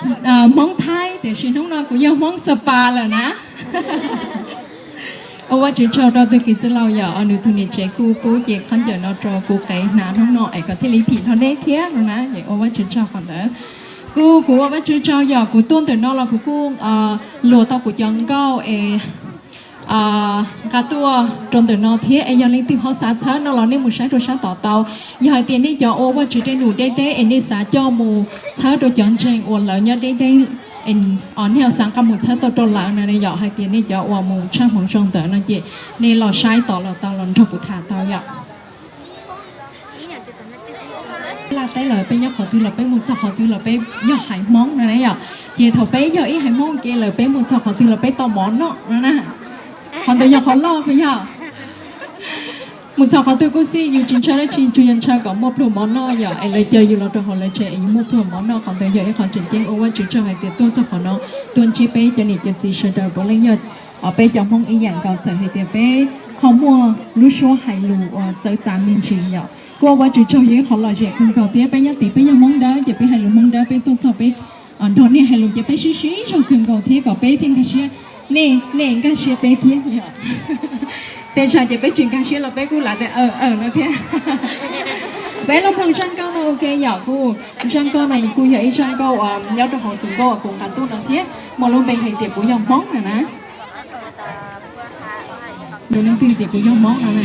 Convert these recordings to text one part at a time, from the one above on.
Hmoob Thaib, tiam sis hnub no kuv yog Hmoob Xab Pas lawm na. Ua Vajtswv tsaug rau tug kws txwj laug yog nws tug niam tsev kuj pub cev khaub ncaws no rau kuv qev hnav hnub no es kom thiaj li phim nrog nej thiab no na. Ua Vajtswv tsaug qhov ntawd. Kuv, kuv ua Vajtswv tsaug yog kuv tuaj ntawm no los kuv kuj luas tau kuv cov nkauj es nqa tuaj rau ntawm no thiab es yog leej twg ho xav txhawb no los nej mus saib rau sab tom tau. Yog hais tias nej cov ua Vajtswv tej num deb deb es nej xav coj mus txhawb rau cov ntseeg uas lawv nyob deb deb, nej ho xav nqa mus txhawb tau rau lawv no, yog hais tias nej cov uas mus tshaj hmoov zoo ntawd no ces nej los saib tod los tau los nrog kuv tham tau yom. Laj teb lawm peb nyob qhov twg los peb mus txog qhov twg los peb yog haiv Hmoob no na yom. Ces thaum peb yog ib haiv Hmoob ces lawm peb mus txog qhov twg los peb tau mov noj no na. Qhov ntawd yog qhov loj puas yog? Mus txog qhov twg kuj xij, yus tsis ntshaw dab tsi, tsuas yog ntshaw kom muaj pluag mov noj yom, es lawv caw yus los rau hauv lawv tsev es yus muaj pluag mov noj. Qhov ntawd yog ib qhov tseem ceeb ua Vajtswv tsaug hais tias tuaj txog qhov no, tuaj ntsib peb cov niam cov txiv sawv daws puav leej yog peb cov Hmoob ib yam nkaus, txawm hais tias peb ho muaj lub suab hais lus uas txawv txav me ntsis yom. Kuj ua Vajtswv tsaug yog ib qhov lom zem kawg nkaus thiab. Peb nyob tid peb yog Hmoob Dawb ces peb hais lus Hmoob Dawb, peb tuaj txog peb nrog nej hais lus ces peb sib sib zog kawg nkaus thiab kom peb thiaj nkag siab, nej, nej nkag siab peb thiab. Tej zaum ces peb tsis nkag siab los peb kuj lam tias aw aw no thiab. Peb los mloog zaj nkauj no ua ke yom. Kuj zaj nkauj no nws kuj yog ib zaj nkauj uas nyob rau hauv xwm nkauj uas kuv nqa tuaj no thiab, muaj lub npe hais tias kuv yog Hmoob no na. Nws leej twg tias kuv yog Hmoob no na.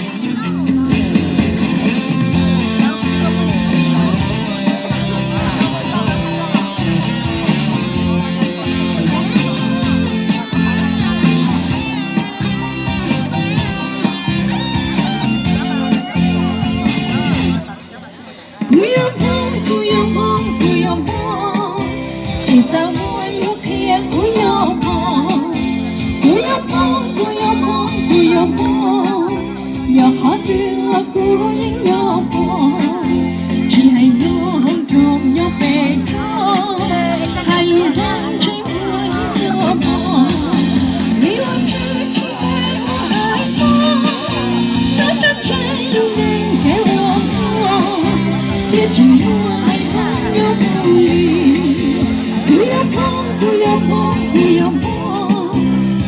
Kuv yog Hmoob, kuv yog Hmoob, kuv yog Hmoob, tsis txawj muaj yuav qhia kuv yog Hmoob. Kuv yog Hmoob, kuv yog Hmoob, kuv yog Hmoob, yog qhov twg los kuv yeej yog Hmoob. Tsis hais nyob hauv nroog nyob pem roob, hais lus Hmoob ntshe muaj yeej yog Hmoob. Vim ua tsis tsis hais ua haiv Hmoob, txhob tso tseg lub neej kev ua Hmoob, thiaj tsis muaj haiv Hmoob nyob mus li. Kuv yog Hmoob, kuv yog Hmoob, kuv yog Hmoob,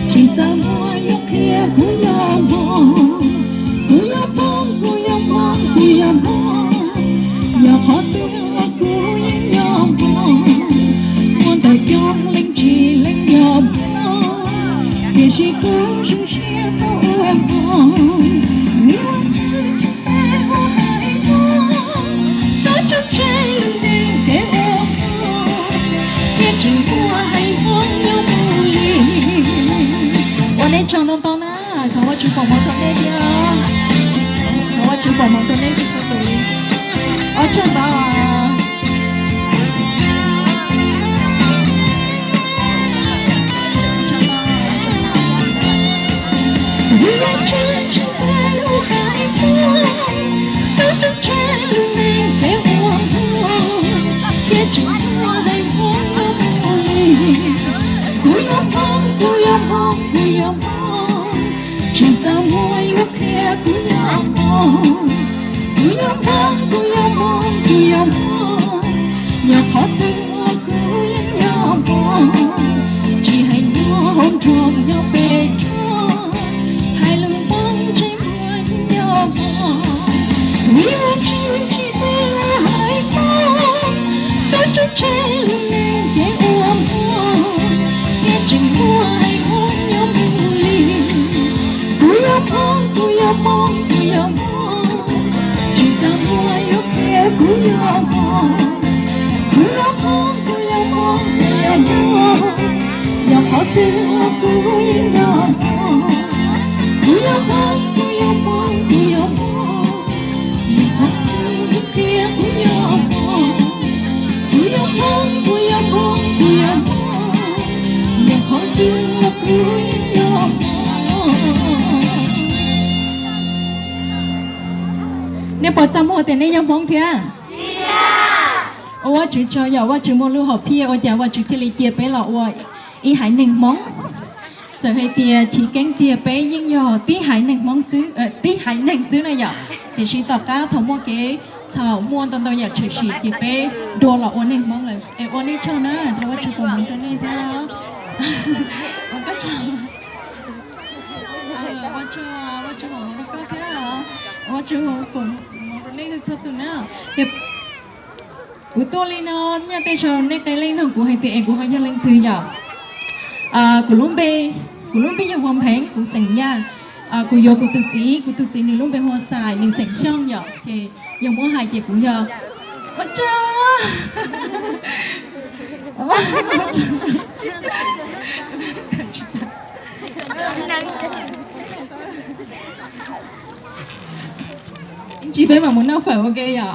tsis txawj muaj yuav qhia kuv yog Hmoob. Kuv yog Hmoob, kuv yog Hmoob, kuv yog Hmoob, yog qhov twg los kuv yeej yog Hmoob. Muaj ntau coob leej tsis leej yog Hmoob, tiam sis kuv zoo siab tau ua Hmoob. Vim ua tsis tsis hais ua haiv Hmoob, txhob tso tseg lub neej kev ua Hmoob, thiaj tsis muaj haiv Hmoob nyob mus li. Ua nej tsaug ntau ntau na, thov Vajtswv foom hmoov rau nej thiab. Thov Vajtswv foom hmoov rau nej txhua txhua tus li. Ua tsaug ntau. Vim ua tsis tsis hais ua haiv Hmoob, txhob tso tseg lub neej kev ua Hmoob, thiaj tsis muaj haiv Hmoob nyob mus li. Kuv yog Hmoob, kuv yog Hmoob, kuv yog Hmoob, tsis txawj muaj yuav qhia kuv yog Hmoob. Kuv yog Hmoob, kuv yog Hmoob, kuv yog Hmoob, yog qhov twg los kuv yeej yog Hmoob. Tsis hais nyob hauv nroog nyob pem roob, hais lus Hmoob ntshe muaj yeej yog Hmoob. Vim ua tsis tsis hais ua haiv Hmoob, txhob tso tseg lub neej kev ua Hmoob, thiaj tsis muaj haiv Hmoob nyob mus li. Kuv yog Hmoob, kuv yog Hmoob, kuv yog Hmoob, tsis txawj muaj yuav qhia kuv yog Hmoob. Kuv yog Hmoob, kuv yog Hmoob, kuv yog Hmoob, yog qhov twg los kuv yeej yog Hmoob. Kuv yog Hmoob, kuv yog Hmoob, kuv yog Hmoob, yog qhov twg los qhia kuv yog Hmoob. Kuv yog Hmoob, kuv yog Hmoob, kuv yog Hmoob, yog qhov twg los kuv yeej yog Hmoob. Nej puas txaj muag tias nej yog Hmoob thiab? Ua Vajtswv tsaug yog Vajtswv muaj lub hom phiaj ua cas Vajtswv thiaj li cia peb los ua ib haiv neeg Hmoob. Txawm hais tias chiv keeb tiag peb yeej yog tib haiv neeg Hmoob xwb, tib haiv neeg xwb na yom, tiam sis tom qab thaum muaj kev txhaum muaj ntau ntau yam tshwm sim ces peb dua los ua neeg Hmoob lawm. Es ua nej tsaug na, thov Vajtswv foom rau nej thiab. Ua koj tsaug, ua tsaug, ua tsaug rau koj thiab, ua tsaug foom moov rau nej txhua tus na. Kuv tuaj li no, nyaj tej zaum nej qee leej nug kuv hais tias es kuv ho yog leej twg yom? Kuv lub npe, kuv lub npe yog Hua Pheev, kuv xeem Yaj. Kuv yuav kuv tus txiv, kuv tus txiv nws lub npe Hua Xais, nws xeem Xyooj yom, ces yog muab hais ces kuv yog, ua tsaug, ib ntsis peb mam mus noj fawm ua ke yom.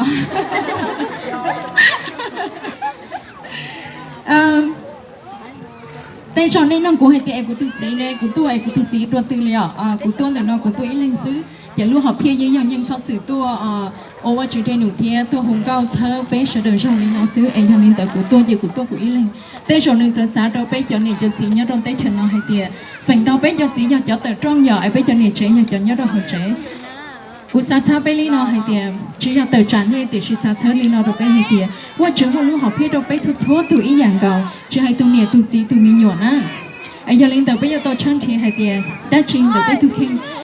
Tej zaum nej nug kuv hais tias es kuv tus txiv ne, kuv tuaj es kuv tus txiv dua twg li os? Kuv tuaj ntawm no kuv tuaj ib leeg xwb, ces lub hom phiaj yeej yog Nyeej Txhob Txwm tuaj ua Vajtswv dej num thiab tuaj hu nkauj txhawb peb sawv daws zog li no xwb, es yog li ntawd kuv tuaj ces kuv tuaj kuv ib leeg. Tej zaum nws txawv xav rau peb cov niam cov txiv nyob rau teb chaws no hais tias feem ntau peb cov txiv yog cov tawm rooj yom, es peb cov niam tsev yog cov nyob rau hauv tsev. Kuv xav txhawb peb li no hais tias tsis yog tawm tsam nej, tiam sis xav txhawb li no rau peb hais tias Vajtswv muaj lub hom phiaj rau peb txhua txhua tus ib yam nkaus, tsis hais tus niam tus txiv tus me nyuam na. Es yog li ntawd peb yuav tau tshawb nrhiav hais tias dab tsi ntawm peb tus kheej